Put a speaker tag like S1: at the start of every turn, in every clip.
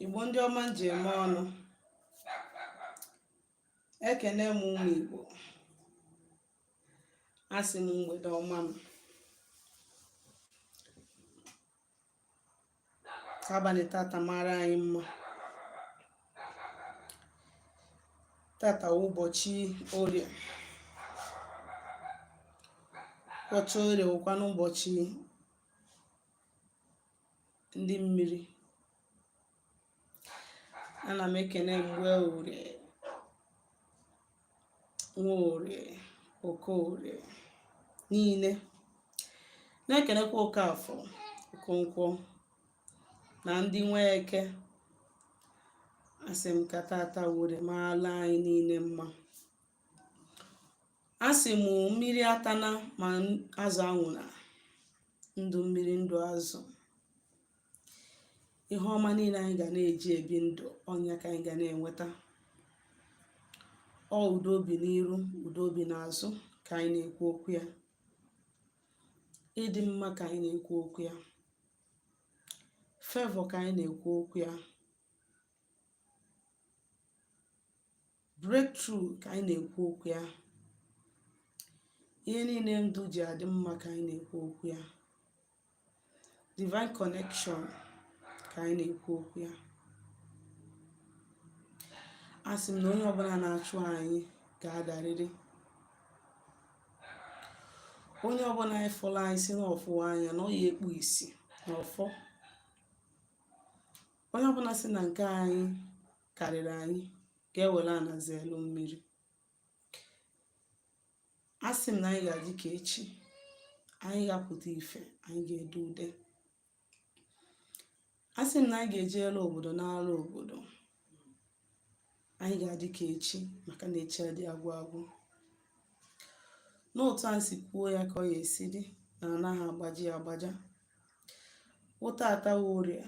S1: Igbo ndị ọma m ji eme ọnụ, ekene m ụmụ Igbo, asị m mgbede ọma m, ka abalị tata mara anyị mma. Tata wụ ụbọchị orie. Ụbọchị orie wụkwanụ ụbọchị ndị mmiri. Ana m ekene mgbe orie, nwa orie, okorie niile, na-ekenekwa Okafọ, Okonkwo na ndị nwe eke. Asị m ka tata wụ orie maala anyị niile mma. Asị m mmiri atana ma azụ anwụna, ndụ mmiri ndụ azụ. Ihe ọma niile anyị ga na-eji ebi ndụ, ọ nya ka anyị ga na-enweta. Ọ udo obi n'iru, udo obi n'azụ ka anyị na-ekwu okwu ya. Ịdị mma ka anyị na-ekwu okwu ya. Favor ka anyị na-ekwu okwu ya. Breakthrough ka anyị na-ekwu okwu ya. Ihe niile ndụ ji adị mma ka anyị na-ekwu okwu ya. Divine connection ka anyị na-ekwu okwu ya. Asị m na onye ọbụla na-achụ anyị ga-adarịrị. Onye ọbụla anyị fụrụ anyị si na ọ fụwa anya na ọ ya ekpu isi na ọfọ. Onye ọbụla sị na nke anyị karịrị anyị ga-ewere ana zeelu mmiri. Asị m na anyị ga-adị ka echi, anyị ga-apụta ife, anyị ga-ede ude. Asị m na anyị ga-eje elu obodo n'ala obodo, anyị ga-adị ka echi, maka na echi adị agwụ agwụ. N'otu anyị si kwuo ya ka ọ ya esi dị, na anaghị agbaji ya agbaja. Wụ tata wụ orie,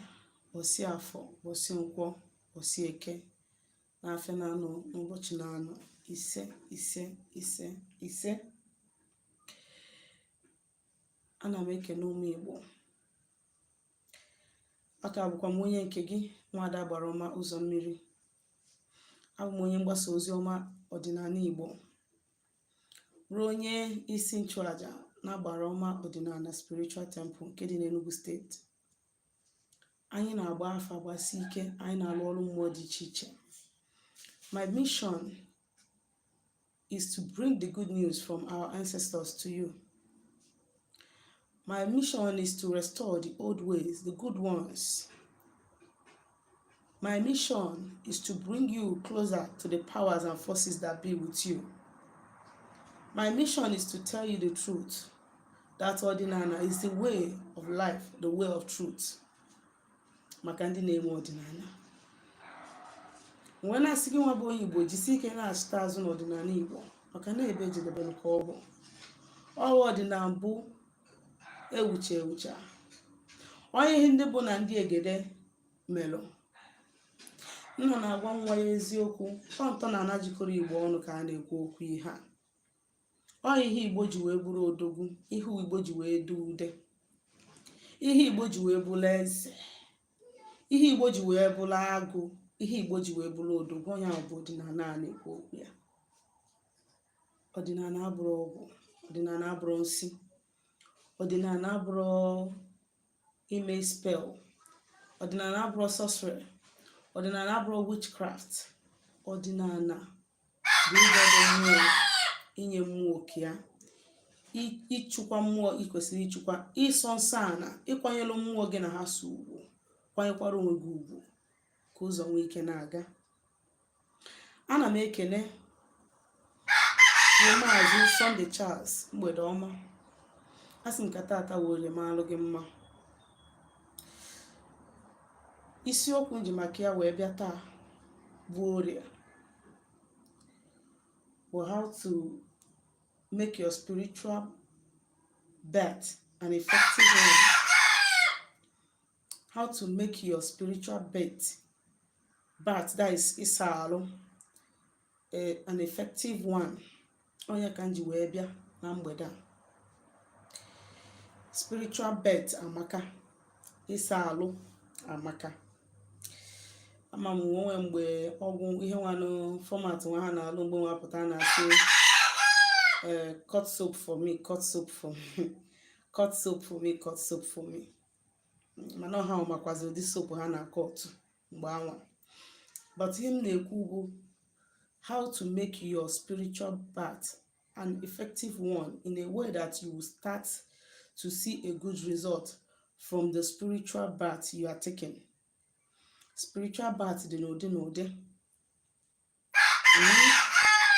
S1: ụbọchị afọ, ụbọchị nkwọ, ụbọchị eke, n'afịa na-anọ n'ụbọchị na-anọ. Ise, ise, ise, ise. Ana m ekene ụmụ Igbo. Aka bụkwa m onye nke gị, Nwaada Agbara Ọma Ụzọ Mmiri. Abụ m onye mgbasa ozi ọma ọdịnala Igbo, bụrụ onye isi nchụaja na Agbara Ọma Ọdịnala Spiritual Temple nke dị n'Enugu steeti. Anyị na-agba afa gbasi ike, anyị na-alụ ọrụ mmụọ dị iche iche. My mission is to bring the good news from our ancestors to you. My mission is to restore the old ways, the good ones. My mission is to bring you closer to the powers and forces that be with you. My mission is to tell you the truth, that ọdịnala is the way of life, the way of truth. Maka ndị na-eme ọdịnala. Wee na-asị gị nwa bụ onye Igbo, jisie ike na-achịta azụ n'ọdịnala Igbo, maka na ebe ejedebere ka ọ bụ. Ọwa ọdịnala bụ ewucha ewucha. Onye ihe ndị bụ na ndị egede melụ. Nna na-agwa nwa ya eziokwu. Ọ ntọala jikọrọ Igbo ọnụ ka a na-ekwu okwu ihe a. Ọ ihe Igbo ji wee bụrụ odogwu, ihe Igbo ji wee dee ude, ihe Igbo ji wee bụrụ eze, ihe Igbo ji wee bụrụ agụ, ihe Igbo ji wee bụrụ odogwu. Onye ahụ bụ ọdịnala a na-ekwu okwu ya. Ọdịnala abụrụ ọgwụ, ọdịnala abụrụ nsi, ọdịnala abụrụ ime spell, ọdịnala abụrụ sorcery, ọdịnala abụrụ witchcraft. Ọdịnala bụ ịgwado mmụọ, inye mmụọ oke ya, ịchụkwa mmụọ ị kwesịrị ịchụkwa, ịsọ nsọ ana, ịkwanyere mmụọ gị na ha so ugwu, kwanyekwara onwe gị ugwu ka ụzọ nwee ike na-aga. Ana m ekene Maazị Sunday Charles, mgbede ọma. Asị m ka tata were maalụ gị mma. Isiokwu m ji maka ya wee bịa taa bụ orie, bụ how to make your spiritual bath an effective one. How to make your spiritual bath, that is ịsa arụ, an effective one. Onye ka m ji wee bịa na mgbede a. Spiritual bath amaka, ịsa alụ amaka. Ama m onwe mgbe ọgwụ ihe nwanụ format nwa ha na-alụ mgbe nwa pụta na-asị ee, "Cut soap for me, cut soap for me, cut soap for me, cut soap for me." Mana ọha makwazi ụdị soap ha na-akọtụ mgbe anwa. But ihe m na-ekwu bụ how to make your spiritual bath an effective one in a way that you will start to see a good result from the spiritual bath you are taking. Spiritual bath dị n'ụdị n'ụdị.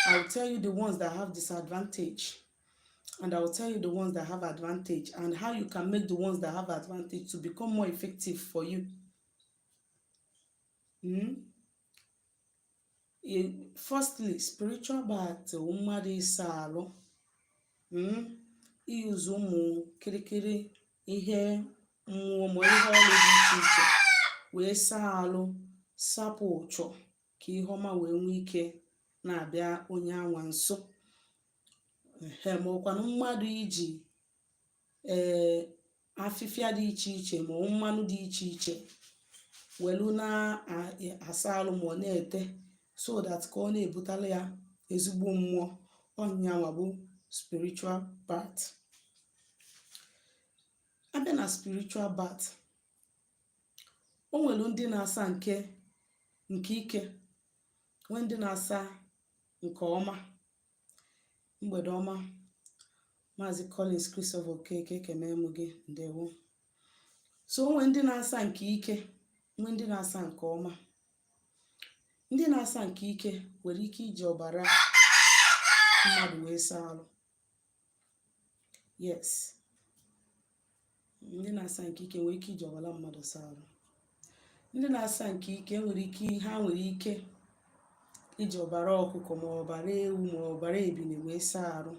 S1: I will tell you the ones that have disadvantage and I will tell you the ones that have advantage and how you can make the ones that have advantage to become more effective for you. Firstly, spiritual bath wụ mmadụ ịsa arụ, iyuzu ụmụ kịrịkịrị ihe mmụọ ma ihe ọrụ dị iche iche wee saa arụ, sapụ ụchọ ka ihe ọma wee nwee ike na-abịa onye anwa nso. Ehe, ma ọkwanụ mmadụ iji ee afịfịa dị iche iche ma ọ mmanụ dị iche iche welu na-asa arụ ma ọ na-ete so that ka ọ na-ebutala ya ezigbo mmụọ. Ọnyanwa bụ spiritual bath. Abịa na spiritual bath, o nwere ndị na-asa nke ike, nwee ndị na-asa nke ọma. Mgbede ọma, Maazị Collins Christopher Okeke, ekene m gị, ndewo. So o nwee ndị na-asa nke ike, nwee ndị na-asa nke ọma. Ndị na-asa nke ike nwere ike iji ọbara mmadụ wee saa arụ. Yes, ndị na-asa nke ike nwere ike iji ọbara mmadụ saa arụ. Ndị na-asa nke ike nwere ike, ha nwere ike iji ọbara ọkụkọ ma ọbara ewu ma ọbara ebini wee saa arụ.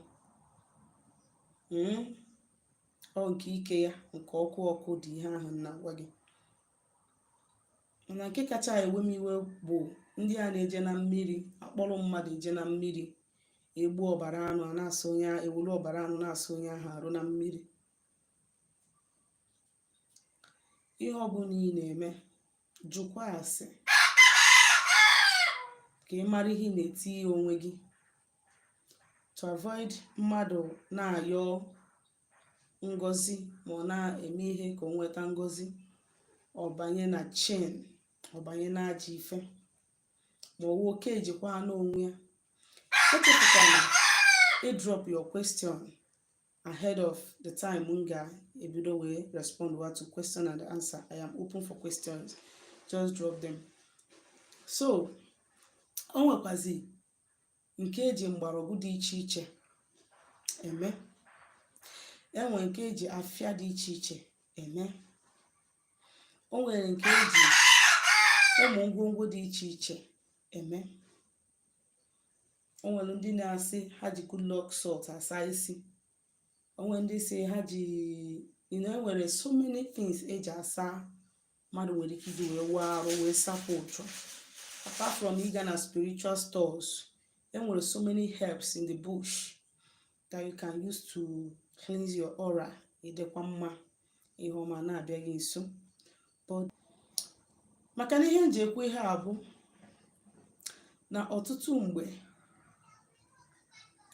S1: Ọ nke ike ya nke ọkụ ọkụ dị ihe ahụ m na-agwa gị. Mana nke kacha ewe m iwe bụ ndị a na-eje na mmiri akpọrọ mmadụ eje na mmiri egbu ọbara anụ a na-asa onye, ewelu ọbara anụ na-asa onye ahụ arụ na mmiri. Ihe ọbụla ị na-eme, jụkwa ase ka ị mara ihe ị na-etinye onwe gị to avoid mmadụ na-ayọ ngozi ma ọ na-eme ihe ka o nweta ngozi, ọ banye na chain, ọ banye na ajọ ife, ma ọ wụ oke ejikwa n'onwe ya. Echefukwana ị drop your question ahead of the time m ga-ebido wee respond to question and answer. I am open for questions, just drop them. So o nwekwazi nke eji mgbọrọgwụ dị iche iche eme, enwe nke eji afịa dị iche iche eme, o nwere nke eji ụmụ ngwongwo dị iche iche eme. O nwere ndị na-asị ha ji good luck salt asa isi, o nwere ndị si ha ji enwere so many things eji asa mmadụ nwere ike iji wee wụọ arụ wee sapụ ụchụ. Apart from ịga na spiritual stores, enwere so many herbs in the bush that you can use to cleanse your aura, ịdịkwa mma, ihe ọma na-abịa gị nso. But maka na ihe m ji ekwu ihe a bụ na ọtụtụ mgbe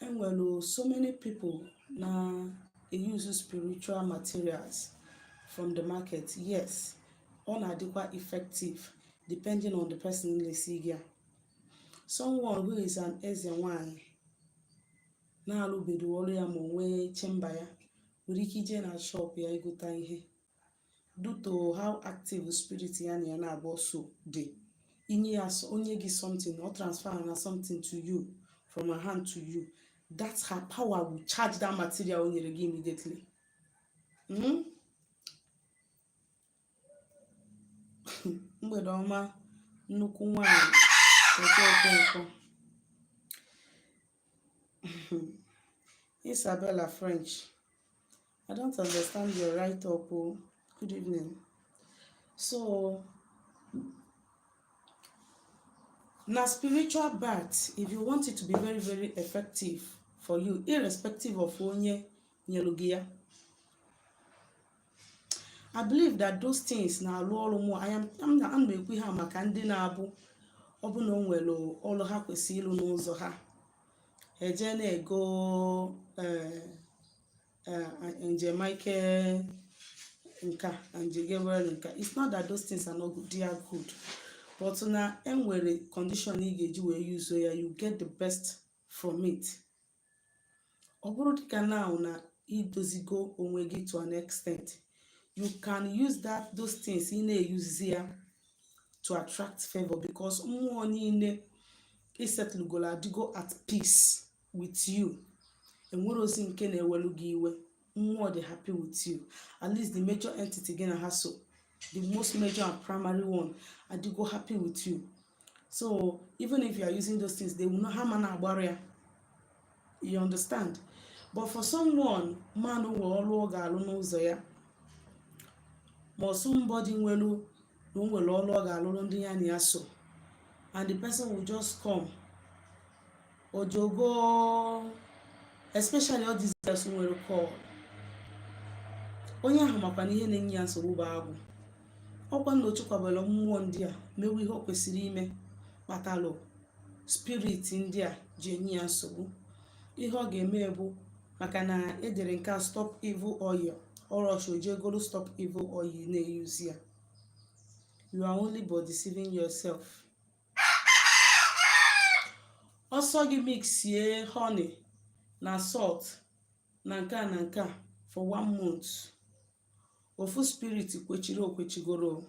S1: enwere so many people na use spiritual materials from the market. Yes, ọ na-adịkwa effective depending on the person lesi gị ya. Someone who is an eze nwanyị na-alụbeghị ọrụ ya ma o nwee chamber ya nwere ike ije na shop ya ịgụta ihe due to how active spirit ya na ya na-abụ so dị inye ya onye gị something or transfer na something to you from her hand to you, that's her power will charge that material o nyere gị immediately. Mgbede ọma, nnukwu nwanyị Eke Okonkwo. Isabella French, I don't understand your write up o. Good evening. So na spiritual bath, if you want it to be very very effective for you, irrespective of onye nyelu gị ya. I believe that those things na-alụ ọrụ mụ. Ana m ekwu ihe a maka ndị na-abụ ọ bụ na o nwere ọrụ ha kwesịrị ịlụ n'ụzọ ha, eje na-ego Angel Michael nka, Angel Gabriel nka. It's not that those things are not good, they are good, but na enwere condition ị ga-eji wee use ya, you get the best from it. Ọ bụrụ dịka now na idozigo onwe gị to an extent, you can use that those things. Ị na-eyuzi ya to attract favor because mmụọ niile isetlugolo adịgo at peace with you. Enwere ozi nke na-ewelu gị iwe. Mmụọ dị happy with you. At least the major entity gị na ha so, the most major and primary one, adịgo happy with you. So even if you are using those things, they will not ha ma na-agbara ya, you understand? But for someone man nwere ọrụ ọ ga-alụ n'ụzọ ya, ma ọ somebody nwere na o nwere ọrụ ọ ga-alụrụ ndị ya na ya so, and the person will just come ojogo, especially all these girls nwere call, onye ahụ makwa na ihe na-enye ya nsogbu bụ agwụ. Ọkwa na o chekwabara mmụọ ndị a mewe ihe o kwesịrị ime kpatalụ spirit ndị a ji enye ya nsogbu. Ihe ọ ga-eme bụ maka na edere nke a, stop evil oil, ọrọchi ojegoro stop evil oil na-eyuzi ya. You are only but deceiving yourself. Ọsọ gị mixie honey na salt na nke a na nke a for one month, ofu spirit kwechiri okwechigoro.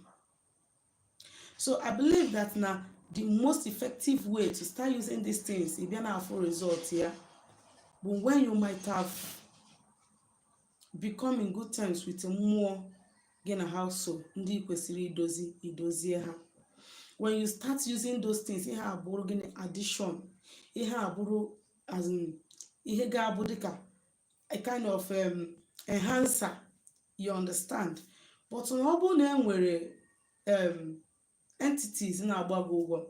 S1: So I believe that na the most effective way to start using these things, ị bịa na afụ result ya, bụ when you might have become in good terms with mmụọ gị na ha so, ndị ị kwesịrị idozi, idozie ha. When you start using those things, ihe abụrụ gịnị? Addition. Ihe abụrụ as in, ihe ga-abụ dịka a kind of enhancer, you understand? But na ọ bụrụ na e nwere entities na-agba gị ụgwọ,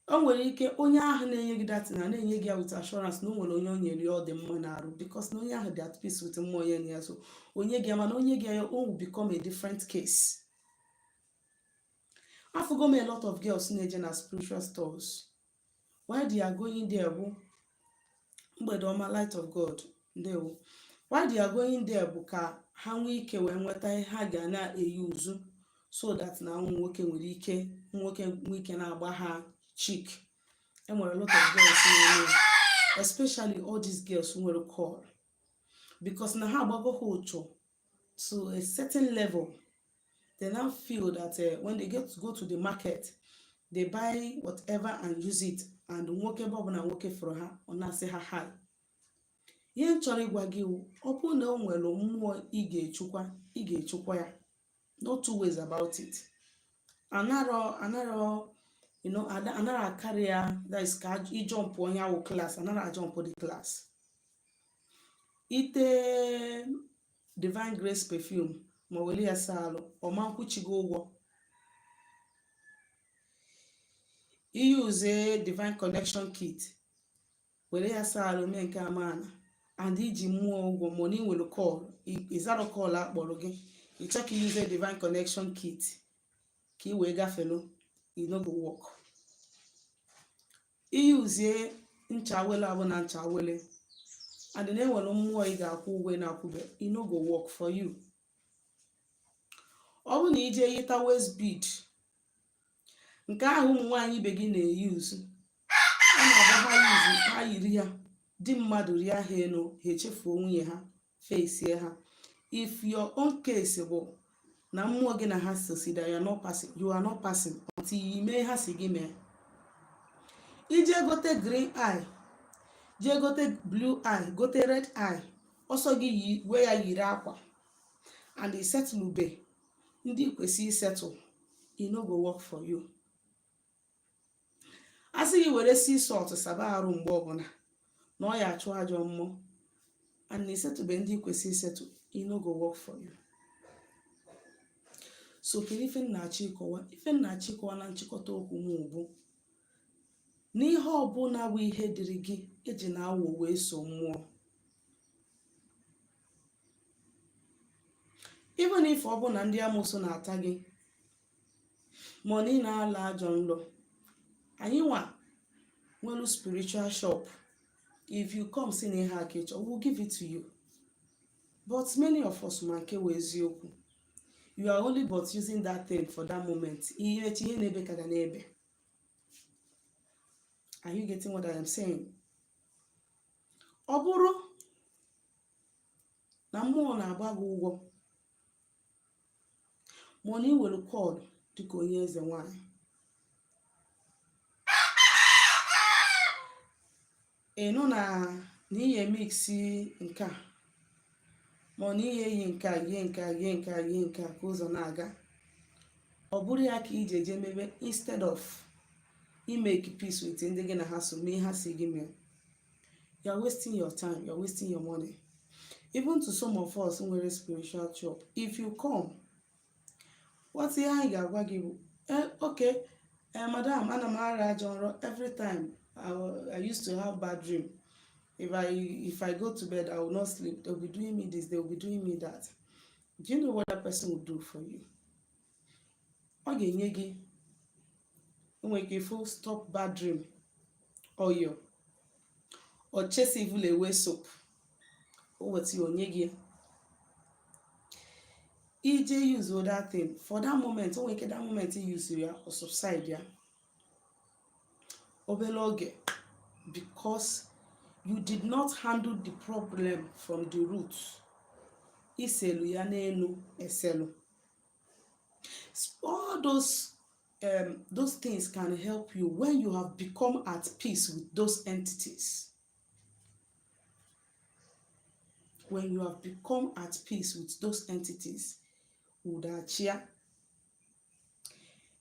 S1: o nwere ike onye ahụ na-enye gị that na na-enye gị ya with assurance na o nwere onye o nyere ya, ọ dị mma na-arụ, because na onye ahụ dị at peace with mmụọ ya na ya so onye gị ya. Mana onye gị ya, o will become a different case. Afụgo m a lot of girls na-eje na spiritual stores. Why they are going there bụ, mgbede ọma, light of God, ndewo. Why they are going there bụ ka ha nwee ike wee nweta ihe ha ga na-eyi uzu, so that na ụmụ nwoke nwere ike, nwoke nwee ike na-agba ha cheek. Enwere a lot of girls na-eme, especially all these girls nwere call, because na ha agbago ha ụchụ to a certain level. They now feel that when they get to go to the market, they buy whatever and use it, and nwoke, ebe ọbụla nwoke fụrụ ha, ọ na-asị ha hi. Ihe m chọrọ ịgwa gị wụ, ọ bụrụ na o nwere mmụọ ị ga-echukwa, ị ga-echukwa ya. No two ways about it. Anarọ anarọ anara akarị ya. That is ka ijump onye awụ class, anara ajump the class. Ite Divine Grace perfume ma were ya saa alụ, ọma nkwuchigo ụgwọ. Iyuze Divine Connection Kit were ya saa alụ, mee nke amaana, and iji mmụọ ụgwọ, ma na ị nwere call, ịzarọ call akpọrọ gị, ịchọ ka iyuze Divine Connection Kit ka ị wee gafelu, e no go work. Iyuzie ncha awele abụ na ncha awele, and na enwere mmụọ ị ga-akwụ ụgwọ ị na-akwụbe, e no go work for you. Ọ bụrụ na ije yita waist bead nke ahụ ụmụ nwaanyị ibe gị na-eyuzu, ọ na-abụ ha yuzu, ha yiri ya, di mmadụ rie ha elu, ha echefuo nwunye ha, fesie ha. If your own case bụ na mmụọ gị na ha sosi that you are not passing, you are not passing until you mee ha si gị mee. Ije gote green eye, jee gote blue eye, gote red eye, ọsọ gị yi wee ya yiri akwa, and i settlebe ndị kwesị isettle, e no go work for you. A sị gị were sea salt saba arụ mgbe ọbụla na ọ ya achụ ajọ mmụọ, and na isettlebe ndị kwesị isettle, e no go work for you. So kedu ife m na-achọ ịkọwa? Ife m na-achọ ịkọwa na nchịkọta okwu m bụ n'ihe ọbụla bụ ihe dịrị gị, eji na awọ wee so mmụọ. Even if ọ bụ na ndị amoosu na-ata gị, ma ọ na ị na-ala ajọ nlọ, anyị nwa nwelu spiritual shop, if you come si na ihe aka ịchọ, we'll give it to you. But many of us ma nke wee eziokwu, you are only but using that thing for that moment. Ihe echi, ihe na-ebe ka ga na-ebe. Are you getting what I am saying? Ọ bụrụ na mmụọ na-agba gị ụgwọ, ma ọ na iwere call dịka onye eze nwanyị, ịnụ na ihe mix nke a, ma ọ na ihe eyi nke a, yie nke a, yie nke a, yie nke a, ka ụzọ na-aga, ọ bụrụ ya ka iji eje mebe instead of imake peace with ndị gị na ha so mee ha si gị mee, you are wasting your time, you are wasting your money. Even to some of us nwere spiritual shop, if you come, what ihe anyị ga-agwa gị bụ, "Okay, madam, ana m arịa ajọ nrọ every time. I used to have bad dream. If I go to bed, I will not sleep. They will be doing me this, they will be doing me that." Do you know what that person will do for you? Ọ ga-enye gị, o nwere ike full stop bad dream oil or chase evil away soap. O weta ya, onye gị ije use that thing for that moment. O nwere ike that moment i use ya, o subside ya obere oge, because you did not handle the problem from the root. Iselu ya n'elu eselu. All those things can help you when you have become at peace with those entities. When you have become at peace with those entities, udachia.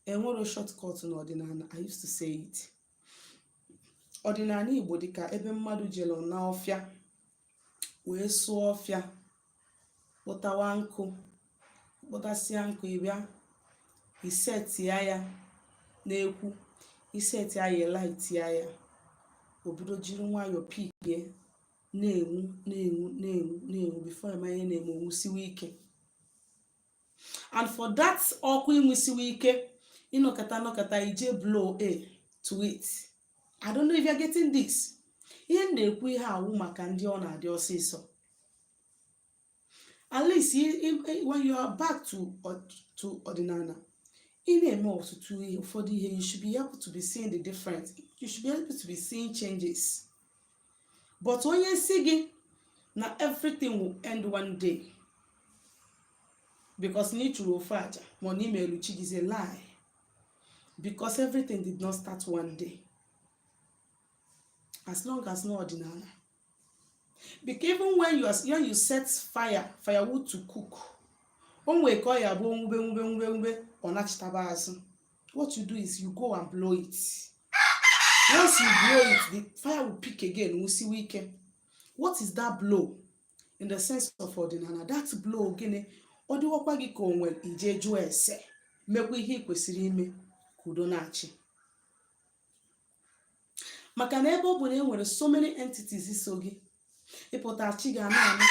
S1: Enwero shortcut n'ọdịnala. I used to say it, ọdịnala Igbo dịka ebe mmadụ jere n'ọfịa wee sụọ ọfịa, kpụtawa nkụ, kpụtasịa nkụ, ịbịa isetia ya n'ekwu, isetia ya, lightia ya, o bido jiri nwayọọ pikie, na-enwu, na-enwu, na-enwu, na-enwu. Before ịma ihe na-eme, onwusiwe ike. And for that ọkụ inwusiwe ike, ịnọkọta nọkọta ije blow air to it. I don't know if you're getting this. Ihe m na-ekwu, ihe awụ maka ndị ọ na-adị ọsịsọ. At least when you are back to ọdịnala, ị na-eme ọtụtụ ihe, ụfọdụ ihe, you should be able to be seeing the difference. You should be able to be seeing changes. But onye si gị na everything will end one day because na ị chụrụ ofe aja, ma ọ na imelu chi gị, is a lie, because everything did not start one day. As long as na ọdịnala, because even when you set fire, firewood to cook, o nwee ka ọ ya bụ nwube, nwube, nwube, nwube, ọ nachitaba azụ. What you do is you go and blow it. Once you blow it, the fire will pick again, nwusiwe ike. What is that blow in the sense of ọdịnala? That blow, gịnị? Ọ dịwakwa gị ka o nwere, ije jụọ ese, mekwa ihe ị kwesịrị ime ka udo na-achị. Maka na ebe ọ bụ na e nwere so many entities so gị, ịpụta, chi ga na-ana,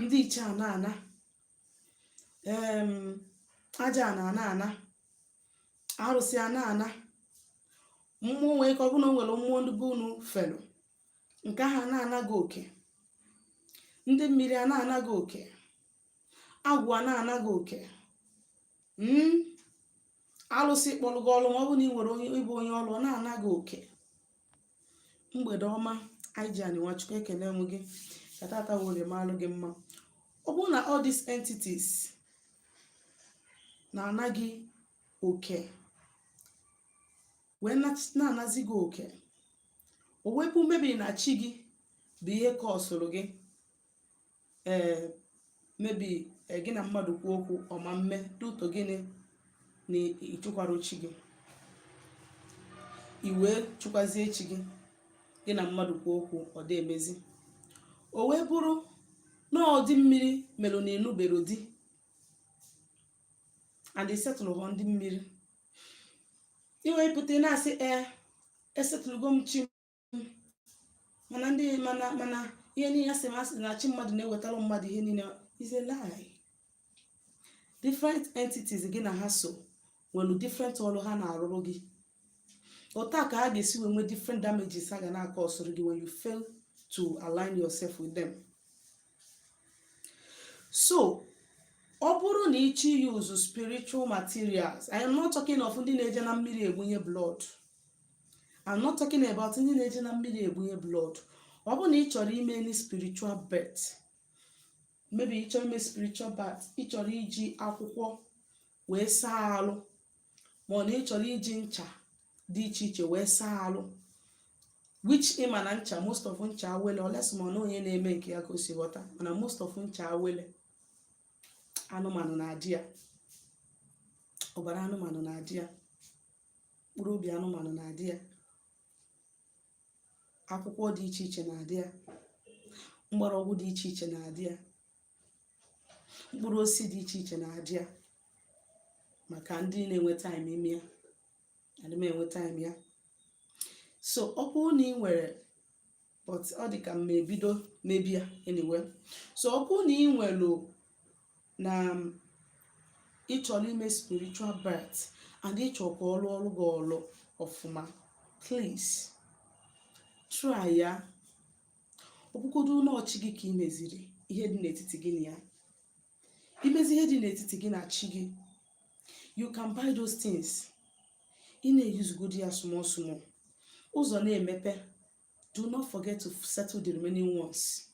S1: ndị iche a na-ana, aja a na-ana ana, arụsị a na-ana, mmụọ nwee ka ọ bụ na o nwere mmụọ ndị be unu felu nke ahụ a na-ana gị oke, ndị mmiri a na-ana gị oke, agwụ a na-ana gị oke, alụsị kpọrọ gị ọlụ, ma ọ bụ na ị nwere onye ịbụ onye ọlụ, ọ na-ana gị oke. Mgbede ọma. Anyị ji anị Nwachukwu ekele m gị ka tata were malụ gị mma. Ọ bụrụ na all these entities na-ana gị oke, wee na-anazi gị oke, o wepụ mebiri na chi gị bụ ihe kọsụrụ gị, ee, mebi gị na mmadụ kwuo okwu ọma mme duto gịnị na ịchụkwara chi gị, i wee chụkwazie chi gị, gị na mmadụ kwuo okwu, ọ dị emezi. O wee bụrụ na ọ dị mmiri melụ na ịnụbero di and isetụlụ họ ndị mmiri, iwe pụta, ị na-asị, "Ee, esetụlụgo m chi m," mana ndị mana ihe niile asị m asị na chi mmadụ na-ewetara mmadụ ihe niile is a lie. Different entities gị na ha so nwere different ọrụ ha na-arụrụ gị. Otu a ka ha ga-esi wee nwee different damages ha ga na-akọ ọsụrụ gị when you fail to align yourself with them. So ọ bụrụ na ịchọ use spiritual materials, I am not talking of ndị na-eje na mmiri egbunye blood. I'm not talking about ndị na-eje na mmiri egbunye blood. Ọ bụrụ na ị chọrọ ime any spiritual bath, maybe ị chọrọ ime spiritual bath, ị chọrọ iji akwụkwọ wee saa alụ, ma ọ na ị chọrọ iji ncha dị iche iche wee saa alụ, which ịma na ncha, most of ncha awele, unless ma ọ na onye na-eme nke ya ka o si ghọta, mana most of ncha awele, anụmanụ na-adị ya, ọbara anụmanụ na-adị ya, mkpụrụ obi anụmanụ na-adị ya, akwụkwọ dị iche iche na-adị ya, mgbọrọgwụ dị iche iche na-adị ya, mkpụrụ osisi dị iche iche na-adị ya. Maka ndị na-enwe time ime ya, adị m enwe time ya. So ọ bụrụ na ị nwere, but ọ dị ka m ebido mebi ya anyway. So ọ bụrụ na ị nwere na ị chọrọ ime spiritual bath and ị chọrọ ka ọ rụọ ọrụ gị ọrụ ọfụma, please try ya. Ọbụgodo n'ọchị gị ka ị meziri ihe dị n'etiti gị na ya, imezi ihe dị n'etiti gị na chi gị, you can buy those things, ị na-eyuzugodi ya small small, ụzọ na-emepe. Do not forget to settle the remaining ones,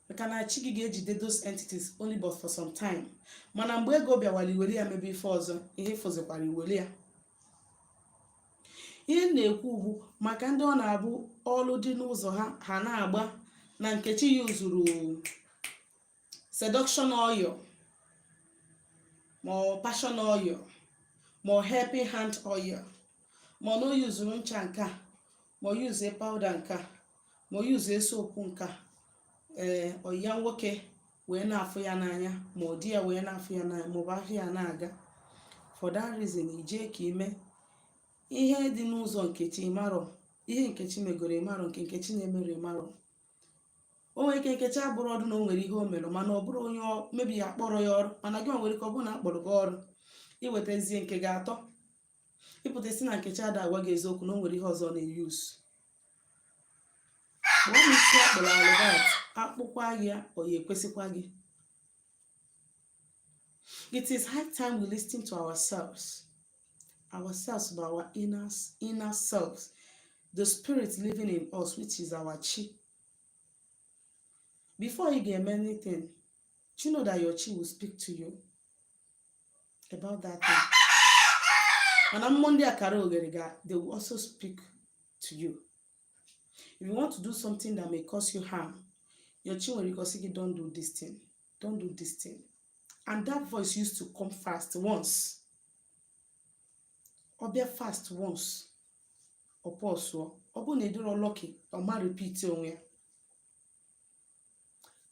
S1: maka na chi gị ga-ejide those entities only but for some time. Mana mgbe ego bịawara, iwere ya mebe ife ọzọ, ihe fọzikwara iwere ya. Ihe m na-ekwu ugbu maka ndị ọ na-abụ ọlụ dị n'ụzọ ha, ha na-agba na nkechi ya zuru seduction oil, ma ọ passion oil, ma ọ helping hand oil, ma ọ na o yuzuru ncha nke a, ma ọ yuzie powder nke a, ma ọ yuzie soap nke a, ee, ọya nwoke wee na-afụ ya n'anya, ma ọ di ya wee na-afụ ya n'anya, ma ọ bụ ahịa ya na-aga. For that reason, ijee ka ime ihe dị n'ụzọ nkechi. Ịmarọ ihe nkechi megoro, ịmarọ nke nkechi na-emere, ịmarọ o nwere ike nkechi abụrụ ọdụ na o nwere ihe o mere, mana ọ bụrụ onye mebi ya akpọrọ ya ọrụ. Mana gị nwere ike ọ bụrụ na akpọrọ gị ọrụ, iwetazie nke gị atọ, ịpụta isi na nkechi ada agwa gị eziokwu na o nwere ihe ọzọ na-eyuzu. Kpọọ m isi akpọrọ alụbat akpụkwa gị ya, ọ ya ekwesịkwa gị. It is high time we listen to ourselves, ourselves by our inner selves, the spirit living in us, which is our chi. Before you ga-eme anything, you know that your chi will speak to you about that thing. Mana mmụọ ndị akara oghere ga, they will also speak to you. If you want to do something that may cause you harm, your chi nwere ike sị gị, "Don't do this thing, don't do this thing." And that voice used to come fast once. Ọ bịa fast once, ọ pọsụọ. Ọ bụrụ na ịdịrọ lucky, ọ ma repeat onwe ya.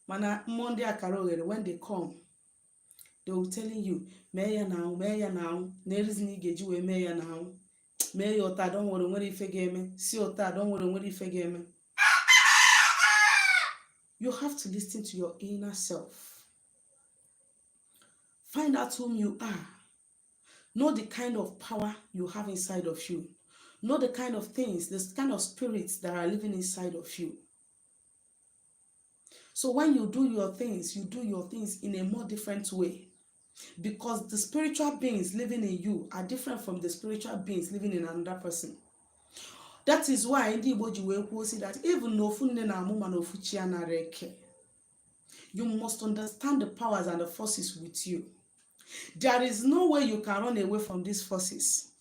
S1: Mana mmụọ ndị akara oghere, when they come, they will telling you, mee ya na anwụ, mee ya na anwụ, na reason ị ga-eji wee mee ya na anwụ, mee ya ụta, don nwere nwere ife ga-eme, si ụta, don nwere nwere ife ga-eme. You have to listen to your inner self. Find out whom you are. Know the kind of power you have inside of you. Know the kind of things, the kind of spirits that are living inside of you. So when you do your things, you do your things in a more different way, because the spiritual beings living in you are different from the spiritual beings living in another person. That is why ndị Igbo ji wee kwuo si that even na ofu nne na-amụ, mana ofu chi anara eke. You must understand the powers and the forces with you. There is no way you can run away from these forces.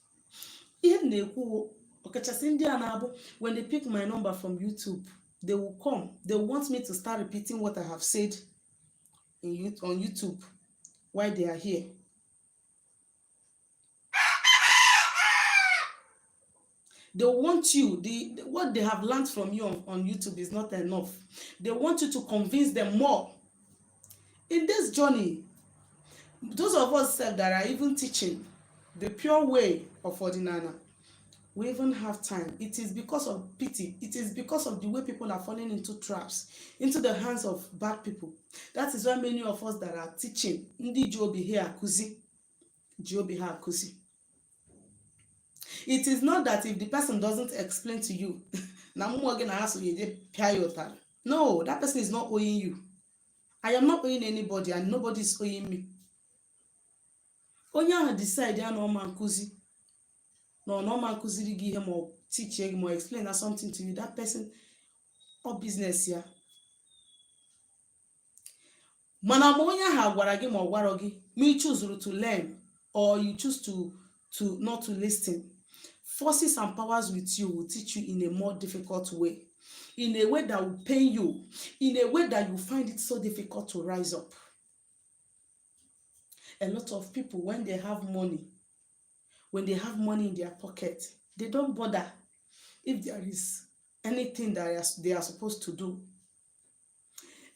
S1: Ihe m na-ekwu, ọkachasị ndị a na-abụ, when they pick my number from YouTube, they will come, they want me to start repeating what I have said on YouTube while they are here. They want you, the what they have learned from you on YouTube is not enough. They want you to convince them more. In this journey, those of us sef that are even teaching the pure way of ọdịnala, We even have time. It is because of pity. It is because of the way people are falling into traps, into the hands of bad people. That is why many of us that are teaching, ndị ji obi ha akụzi, ji obi ha akụzi. It is not that if the person doesn't explain to you, na mmụọ gị na ha so ya eje pịa ya ụtarị. No, that person is not owing you. I am not owing anybody and nobody is owing me. Onye ahụ decide ya na ọma nkụzi na ọ na ọma nkụziri gị ihe ma ọ teach gị ma ọ explain na something to you, that person ọ business ya. Mana ma onye ahụ gwara gị ma ọ gwarọ gị, ma ị choose to learn or you choose to not to listen, forces and powers with you will teach you in a more difficult way, in a way that will pain you, in a way that you find it so difficult to rise up. A lot of people, when they have money, when they have money in their pocket, they don't bother if there is anything that they are supposed to do.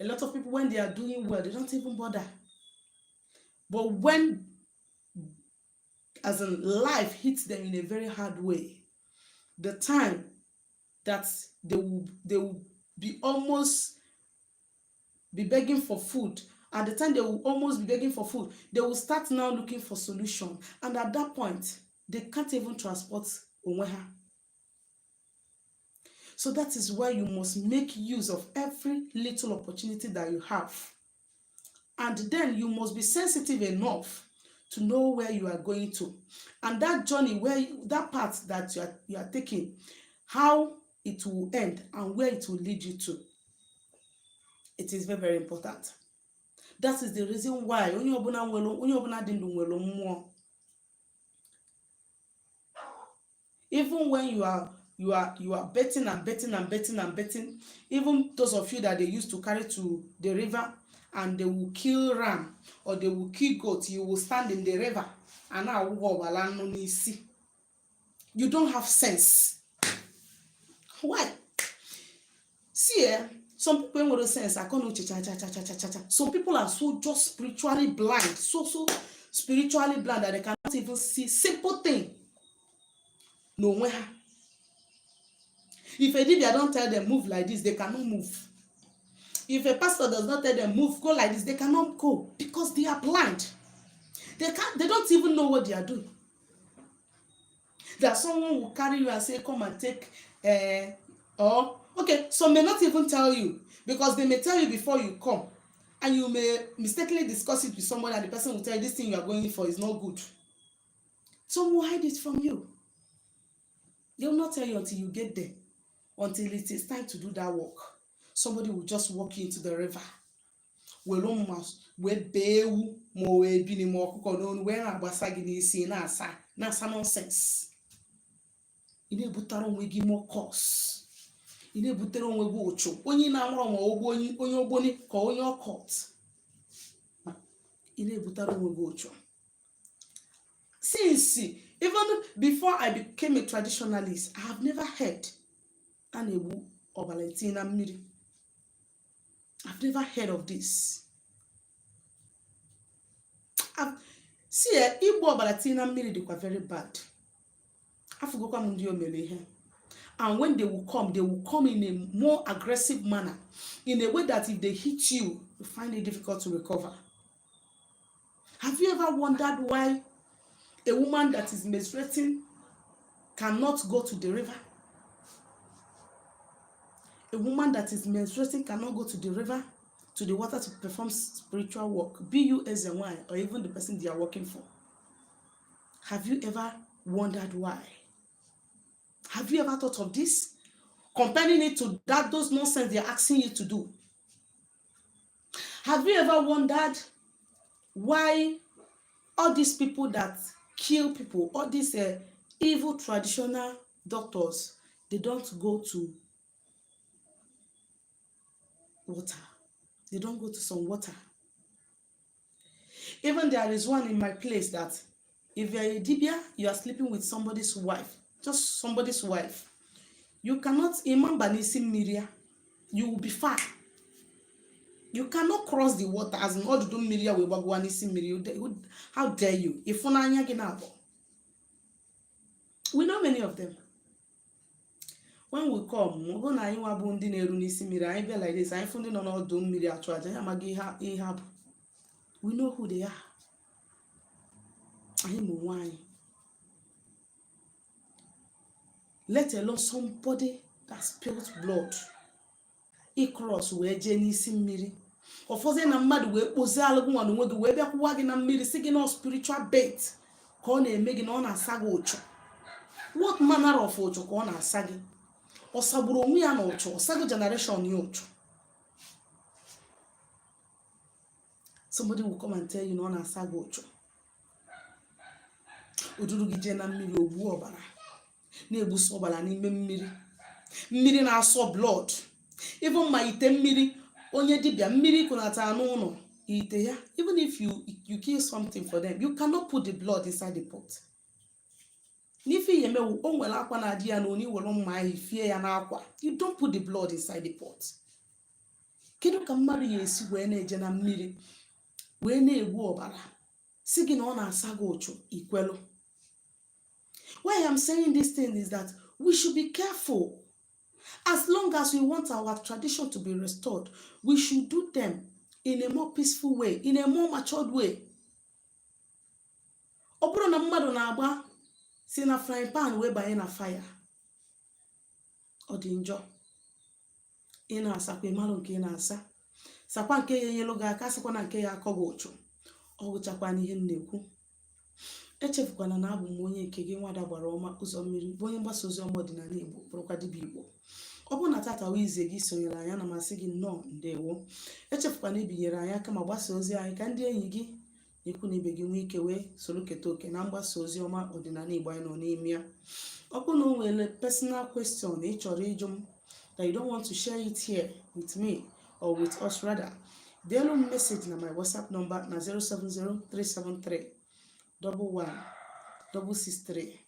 S1: A lot of people, when they are doing well, they don't even bother. But when, as in, life hits them in a very hard way, the time that they will be almost be begging for food, at the time they will almost be begging for food, they will start now looking for solution, and at that point they can't even transport onwe ha. So that is why you must make use of every little opportunity that you have, and then you must be sensitive enough to know where you are going to and that journey, that path that you are taking, how it will end and where it will lead you to. It is very, very important. That is the reason why onye ọbụla nwere, onye ọbụla dị ndụ nwere mmụọ. Even when you are betting and betting and betting and betting, even those of you that they used to carry to the river and they will kill ram or they will kill goat, you will stand in the river and na-awụghị ọbara anụ n'isi. You don't have sense. Why? See, some people enwere sense, akọ na uche, cha cha cha cha cha cha cha. Some people are so just spiritually blind, so so spiritually blind that they cannot even see simple thing n'onwe ha. If a dibia don tell them, "Move like this," they cannot move. If a pastor does not tell them, "Move, go like this," they cannot go because they are blind. They can't, they don't even know what they are doing. That someone will carry you and say, "Come and take," or okay, some may not even tell you, because they may tell you before you come and you may mistakenly discuss it with somebody and the person will tell you, "This thing you are going for is not good." Some will hide it from you. They will not tell you until you get there, until it is time to do that work. Somebody will just walk you into the river, were mma wee bee ewu ma o wee bini ma ọkụkọ n'onu wee na-agbasa gị n'isi, na-asa na-asa nonsense. Ị na-ebutere onwe gị more curse, ị na-ebutere onwe gị ụchụ, onye na-amụrụ ma ogbo onye onye ogboni ka onye occult. Ị na-ebutere onwe gị ụchụ. Since, even before I became a traditionalist, I have never heard a na-egbu ọbara etinye na mmiri. I've never heard of this. See, igbu ọbara tinye na mmiri dịkwa very bad. Afụgokwa m ndị o mere ihe, and when they will come, they will come in a more aggressive manner, in a way that if they hit you, you find it difficult to recover. Have you ever wondered why a woman that is menstruating cannot go to the river? A woman that is menstruating cannot go to the river, to the water, to perform spiritual work, be you as a one or even the person they are working for. Have you ever wondered why? Have you ever thought of this, comparing it to that, those nonsense they are asking you to do? Have you ever wondered why all these people that kill people, all these evil traditional doctors, they don't go to water? They don't go to some water. Even there is one in my place that if you're a dibia, you are sleeping with somebody's wife, just somebody's wife, you cannot imamba n'isi mmiri ya. You will be far. You cannot cross the water, as in ọdụdụ mmiri ya wee gbagowa n'isi mmiri. How dare you? Ịfụnanya gị na-abụ. We know many of them. When we come, ọ bụrụ na anyị nwa bụ ndị na-eru n'isi mmiri, anyị bịa like this, anyị fụ ndị nọ n'ọdụ mmiri achụ aja, anyị amaghị ihe ha bụ. We know who they are. Anyị ma onwe anyị, let alone somebody that spilled blood ịcross wee jee n'isi mmiri. Ọfọzie na mmadụ wee kpozie alụ gị nwa na onwe gị wee bịakwụwa gị na mmiri, si gị na spiritual bath ka ọ na-eme gị, na ọ na-asa gị ụchụ. What manner of ụchụ ka ọ na-asa gị? Ọ sagburu onwe ya na ụchụ, ọ sago generation ya ụchụ. Somebody will come and tell you na ọ na-asa gị ụchụ, o duru gị jee na mmiri, ogbuo ọbara, na-egbusa ọbara n'ime mmiri, mmiri na-asọ blood. Even ma ite mmiri onye dibịa mmiri kunata n'ụlọ ite ya, even if you kill something for them, you cannot put the blood inside the pot. N'ife ihe emewu, o nwere akwa na-adị ya n'onu, iwere mma ahụ fie ya n'akwa. You don't put the blood inside the pot. Kedu ka mmadụ ya esi wee na-eje na mmiri wee na-egbu ọbara, si gị na ọ na-asa gị ụchụ, ikwelu? Why I'm saying this thing is that we should be careful. As long as we want our tradition to be restored, we should do them in a more peaceful way, in a more matured way. Ọ bụrụ na mmadụ na-agba si na frying pan wee banye na fire, ọ dị njọ. Ị na-asakwa, ịmalụ nke ị na-asa, sakwa nke ya enyelu gị aka, sakwa na nke ya akọ gị ụchụ. Ọ gụchakwa n'ihe m na-ekwu. Echefukwana na abụ m onye nke gị, Nwada Gbara Ọma Ụzọ Mmiri, bụ onye mgbasa ozi ọma ọdịnala Igbo, bụrụkwa dibịa Igbo. Ọ bụrụ na tata wụ ize gị sonyere anyị, ana m asị gị nnọọ, ndewo. Echefukwana ibinyere anyị aka ma gbasa ozi anyị ka ndị enyi gị na ikwu na ibe gị nwee ike wee soro keta oke na mgbasa ozi ọma ọdịnala Igbo anyị nọ n'ime ya. Ọ bụrụ na o nwere personal question ị chọrọ ịjụ m that you don't want to share it here with me, or with us rather, deelu m message na my WhatsApp number na 070 373 11 663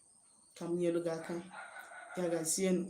S1: ka m nyelu gị aka. Ya gazienụ.